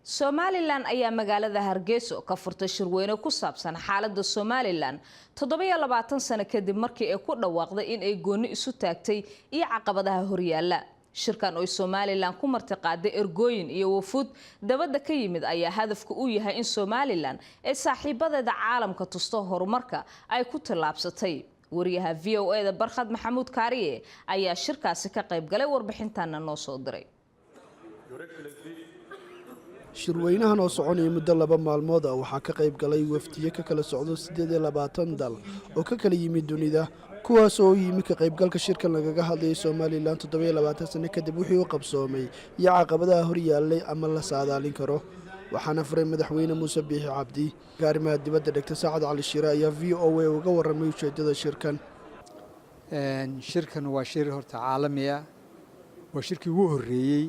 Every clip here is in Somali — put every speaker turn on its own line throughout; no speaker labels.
Somaliland ayaa magaalada Hargeyso ka furtay shirweyne ku saabsan xaaladda Somaliland 27 sano kadib markii ay ku dhawaaqday in ay gooni isu taagtay iyo caqabadaha horyaala. Shirkan oo Somaliland ku martiqaaday ergooyin iyo wafuud dabadda ka yimid ayaa hadafka u yahay in Somaliland ay saaxiibadeeda caalamka tusto horumarka ay ku tallaabsatay. Wariyaha VOA-da Barkhad Maxamuud Kaariye ayaa shirkaasi ka qayb galay, warbixintaana noo soo diray.
Shirweynahan oo soconaya muddo 2 maalmood ah waxaa ka qayb galay wafdiyo ka kala socdo 28 dal oo ka kala yimid dunida, kuwaas oo u yimi ka qaybgalka shirkan lagaga hadlayay Somaliland 27 sano kadib wixii u qabsoomay iyo caqabadaha horyaallay ama la saadaalin karo. Waxaana furay Madaxweyne Muuse Biixi Cabdi. Arrimaha dibadda Dhegta Saacad Cali Shiire ayaa VOA uga warramay ujeeddada shirkan.
Shirkan waa shir horta caalami ah. Waa shirkii ugu horreeyey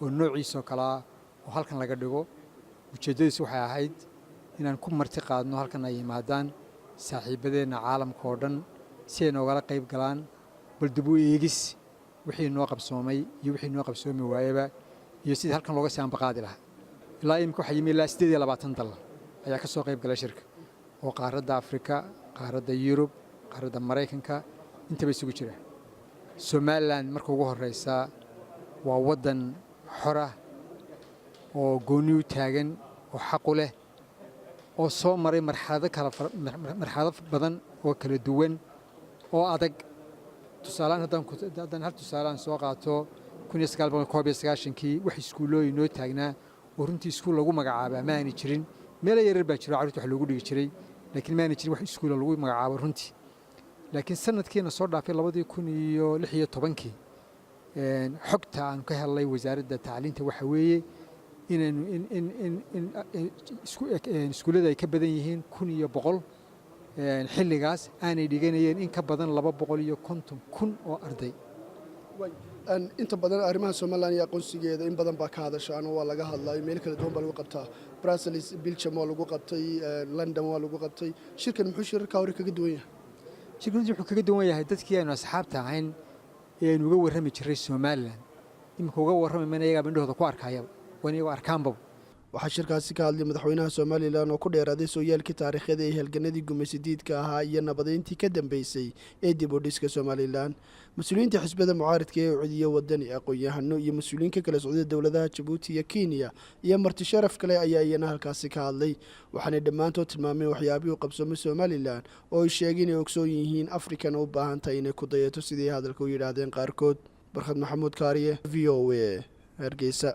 oo noociisoo kale ah oo halkan laga dhigo. Ujeeddadiisu waxay ahayd inaan ku marti qaadno halkan ay yimaadaan saaxiibadeenna caalamka oo dhan si ay noogala qayb galaan bal dib u eegis wixii noo qabsoomay iyo wixii noo qabsoomi waayeba iyo sidii halkan looga sii ambaqaadi lahaa. Ilaa imika waxaa yimi ilaa 28 dal ayaa ka soo qayb galay shirka, oo qaaradda Afrika, qaaradda Yurub, qaaradda Maraykanka intaba isugu jira. Somaliland marka ugu horreysa waa waddan xora oo gooni u taagan oo xaqu leh, oo soo maray marxalado kala marxalado badan oo kala duwan oo adag. Tusaalehaan, haddaan hal tusaaleaan soo qaato, 1991-kii wax iskuullooyin noo taagnaa oo runtii iskuul lagu magacaabaa ma aanay jirin. Meelo yaryar baa jiro carruurta wax loogu dhigi jiray, laakiin ma aanay jirin wax iskuula lagu magacaabo runtii. Laakiin sanadkiina soo dhaafay, 2016-kii, xogta aan ka helnay wasaaradda tacliinta waxa weeye inaynu in iskuullada ay ka badan yihiin 1100 xilligaas aanay dhiganayeen in ka badan 250,000 oo arday.
Inta badan arrimaha Somaliland iyo aqoonsigeeda in badan baa ka hadashaan oo waa laga hadlayo, meel kala duwan baa lagu qabtaa. Brussels, Belgium waa lagu qabtay, London waa lagu qabtay. Shirkan muxuu shirarka hore kaga duwan yahay?
Shirkan wuxuu kaga duwan yahay dadkii aynu asxaabta ahayn ee aynu uga warrami jiray Somaliland iminka uga warrami mayna, iyagaa indhahooda ku arkayaba, waan iyagoo arkaanbaba.
Waxaa shirkaasi ka hadlay madaxweynaha Somaliland oo ku dheeraaday sooyaalkii taariikhyada ee halganadii gumaysidiidka ahaa iyo nabadeyntii ka dambeysay ee dib u dhiska Somaliland. Mas-uuliyiinta xisbiyada mucaaridka ee UCID iyo Wadani, aqoon-yahano iyo mas-uuliyiin ka kala socday dowladaha Jabuuti iyo Kenya iyo marti sharaf kale ayaa iyana halkaasi ka hadlay, waxaanay dhammaantood tilmaameen waxyaabihii u qabsoomay Somaliland oo ay sheegeen inay ogsoon yihiin, Afrikana u baahan tahay inay ku dayato, sidii hadalka u yidhaahdeen qaarkood. Barkhad Maxamuud Kaariye, VOA, Hargeysa.